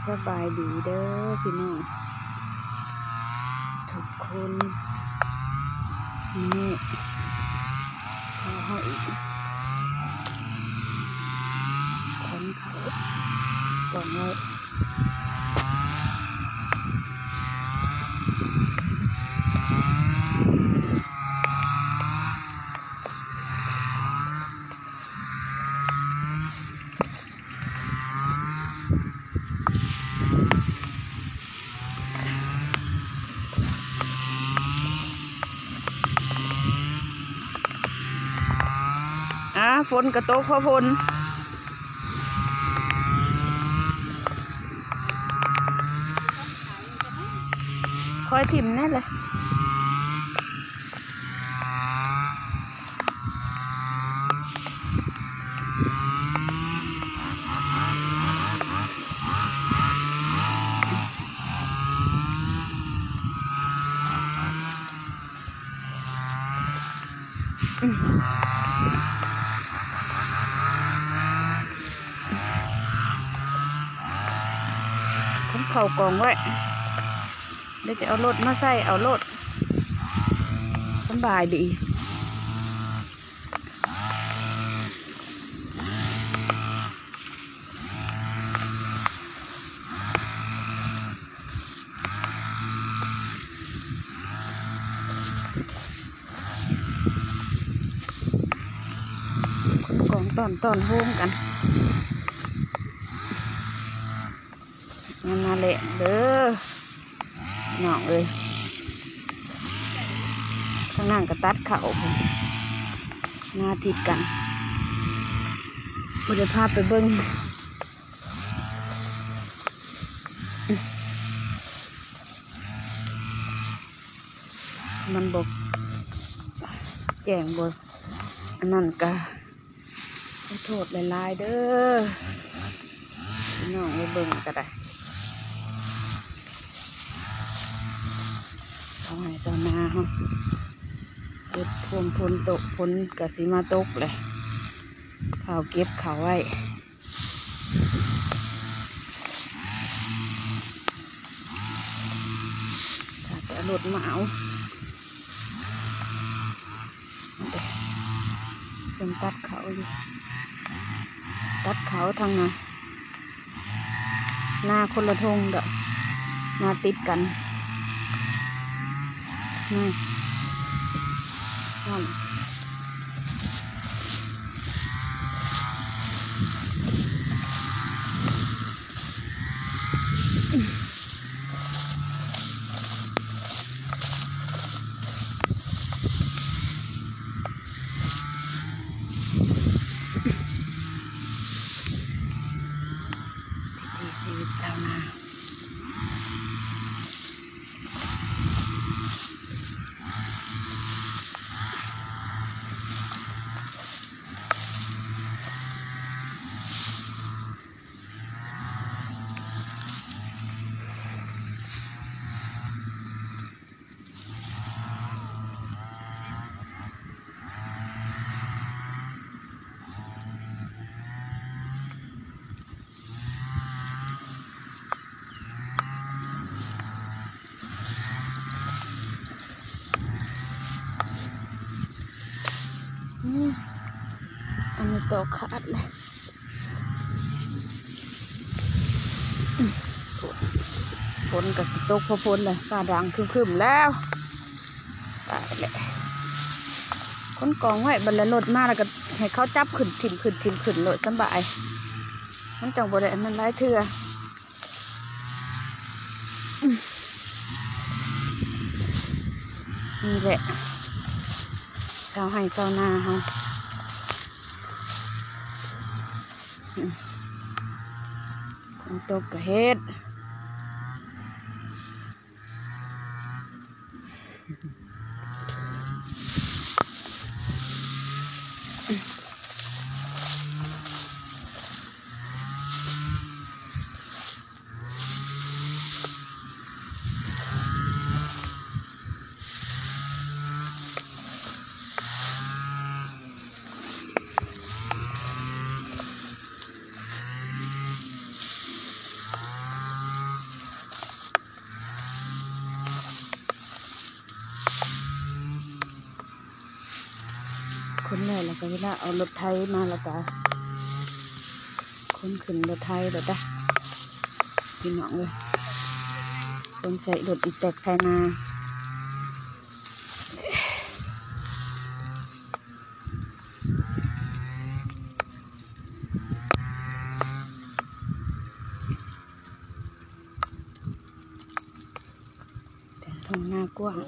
ສະບາຍດີເດີພີ່ນ້ອງທຸກຄົນ. ນີ້ເຮົາອີກຄົນເຂົາກອງໄວ້. ອາ ຝົນກະຕົກພໍຝົນ ຄ່ອຍຖິ້ມແດ່ລະ. ເຂົາກອງໄວ້ ດຽວຈະເອົາລົດມາໃສ່ເອົາໂລດ. ສະບາຍດີ. ກອງຕ້ອນ ຕ້ອນໂຮມກັນ. ງາມມາແລ້ວເດີນ້ອງເອີຍ. ທາງນັ້ນກະຕັດເຂົ້າ ໜ້າຕິດກັນ ບໍ່ໄດ້ພາໄປເບິ່ງ. ມັນບໍ່ແຈ້ງ ບໍ່ອັນນັ້ນກະ ຂໍໂທດຫຼາຍໆເດີພີ່ນ້ອງເອີຍ. ເບິ່ງກະໄດ້ ຊາວໄຮ່ຊາວນາເຮົາ ເກັບພວມຝົນຕົກ ຝົນກະຊິມາຕົກແຫຼະ ເຝົ້າເກັບເຂົ້າໄວ້. ຖ້າແຕ່ລົດມາເອົາ ເພິ່ນຕັດເຂົ້າຢູ່ ຕັດເຂົ້າທາງນາ ນາຄົນລະທົ່ງເດີ ນາຕິດກັນ ນາ ນັ້ນ. ວິຖີຊີວິດຊາວນາ. ອືມ ອັນນີ້ຕໍ່ຂາດແລ້ວ. ຝົນກະຊິຕົກພໍຝົນແຫຼະ ຟ້າດັງຄຶ້ມໆແລ້ວ. ຕາຍແລ້ວ ຄົນກອງໄວ້ ບັດລະລົດມາລະກະໃຫ້ເຂົາຈັບຂຶ້ນ ຖິ້ມຂຶ້ນ ຖິ້ມຂຶ້ນໂລດ ສະບາຍ ມັນຈັ່ງບໍ່ໄດ້ອັນນັ້ນຫຼາຍເທື່ອ. ນີ້ແຫຼະ ຊາວໄຮ່ຊາວນາເຮົາ ຝົນຕົກກະເຮັດ. ແລ້ວ ແລ້ວກໍເວລາເອົາລົດໄຖມາ ແລ້ວກໍຂົນຂຶ້ນລົດໄຖໂລດເດີ້ ພີ່ນ້ອງເອີຍ. ຂົນໃສ່ລົດອີແຕັກໄຖນາ. ແຕ່ທົ່ງນາກວ້າງ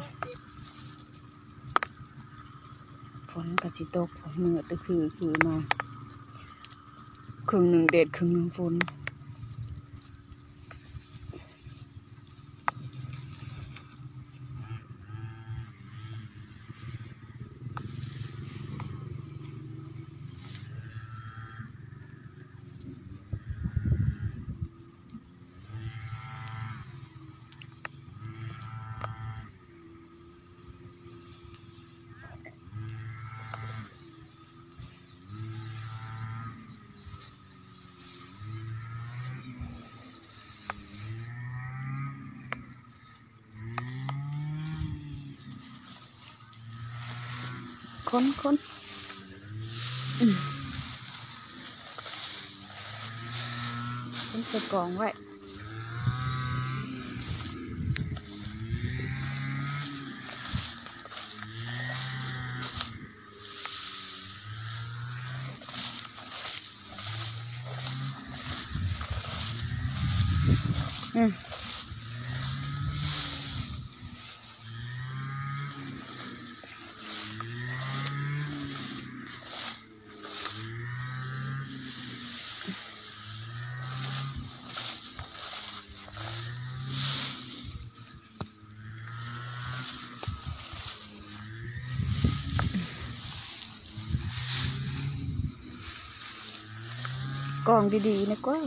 ຝົນກໍຊິຕົກ ມືດຄືຄືມາ ເຄິ່ງໜຶ່ງແດດ ເຄິ່ງໜຶ່ງຝົນ. ຂົນ ຂົນ ອືມ ຂົນໃສ່ກອງໄວ້. ອືມ ກອງດີໆ ນະກວ່າ.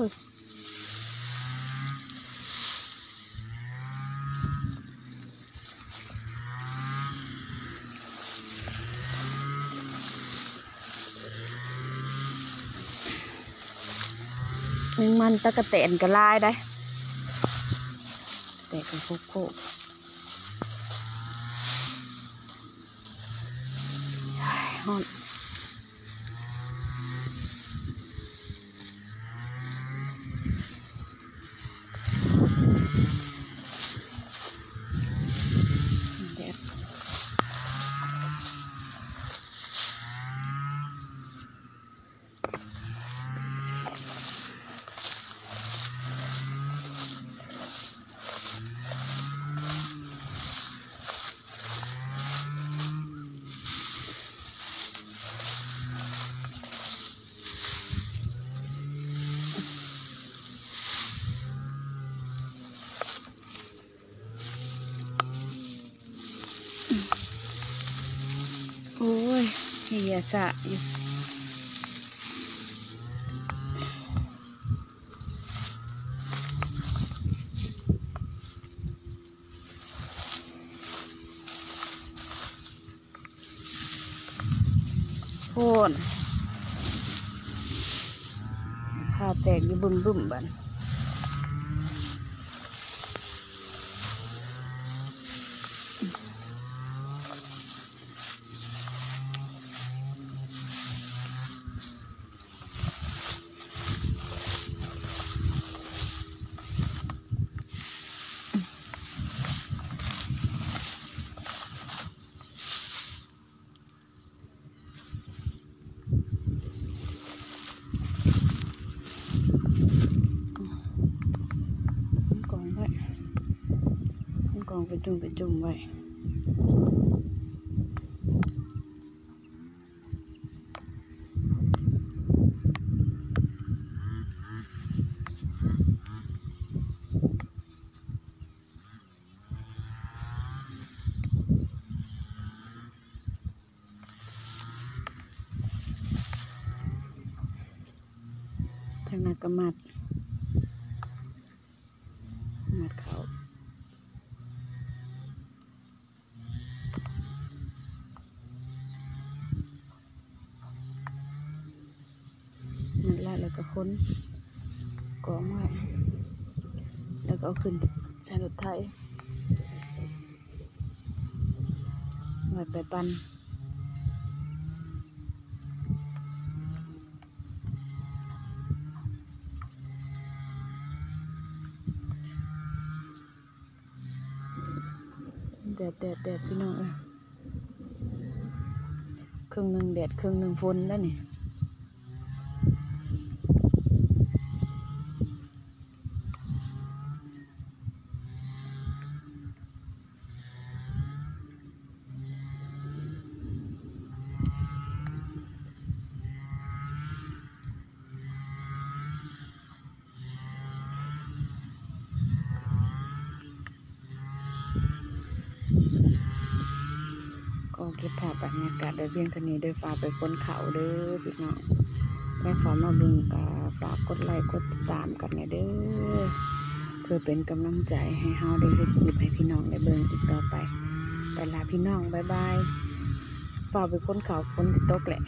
ແມງມັນ ຕະກະແຕນກໍຫຼາຍໄດ໋ ແຕກເປັນໂຄກໆ. ຮ້ອນ ແດດ. ໂອ້ຍ ເຫຍສະຢູ່. ໂພນ ພາແຕກຢູ່ບຶ້ມໆ ບາດ. ມັນກອງໄວ້ ມັນກອງເປັນຈຸ່ມເປັນຈຸ່ມໄວ້. ທາງນັ້ນກໍມັດ ມັດເຂົ້າ ມັດລະ ແລ້ວກໍຂົນກອງໄວ້ ແລ້ວກໍເອົາຂຶ້ນໃສ່ລົດໄຖ ໄວ້ໄປປັ່ນ. ດ ແດດ ແດດ ພີ່ນ້ອງເອີຍ ເຄິ່ງໜຶ່ງແດດ ເຄິ່ງໜຶ່ງຝົນແລ້ວນີ້. ຂໍເກັບພາບບັນຍາກາດໄວ້ພຽງເທົ່ານີ້ເດີ ຟ້າວໄປຂົນເຂົ້າເດີພີ່ນ້ອງ. ໃຜເຂົ້າມາເບິ່ງກໍຝາກກົດໄລກົດຕິດຕາມກັນແດ່ເດີ ເພື່ອເປັນກຳລັງໃຈໃຫ້ເຮົາໄດ້ເຮັດຄລິບໃຫ້ພີ່ນ້ອງໄດ້ເບິ່ງອີກຕໍ່ໄປ. ໄປລະພີ່ນ້ອງ ບາຍບາຍ. ຟ້າວໄປຂົນເຂົ້າ ຝົນຊິຕົກແຫຼະ.